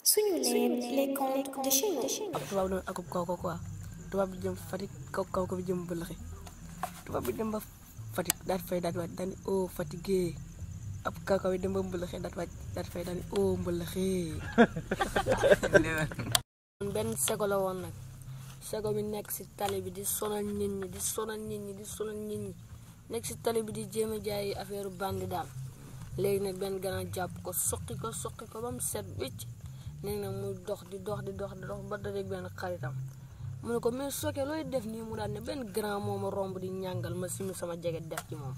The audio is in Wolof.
suñu leen les contes de chez nous. ab tubaab doon akub kaw ko quoi tubaab bi jëm Fatick kaw ko bi jëm Mbëlëxe tubaab bi dem ba Fatick daal fay daal wàcc daal ni oh fatigué ab kaw bi dem ba Mbëlëxe daal wàcc daal fay daal ni oh Mbëlëxe. benn sego la woon nag sego bi nekk si tali bi di sonal nit ñi nekk si tali bi di jéem a jaay affaire bandi daal léegi nag benn gannaaw jàpp ko soqi ko ba mu set wicc nee na muy dox di dox ba dajeeg benn xaritam mu ne ko mais Sokké looy def nii mu daal ne benn grand mooma romb di ñàngal ma simi sama jeget def ci moom.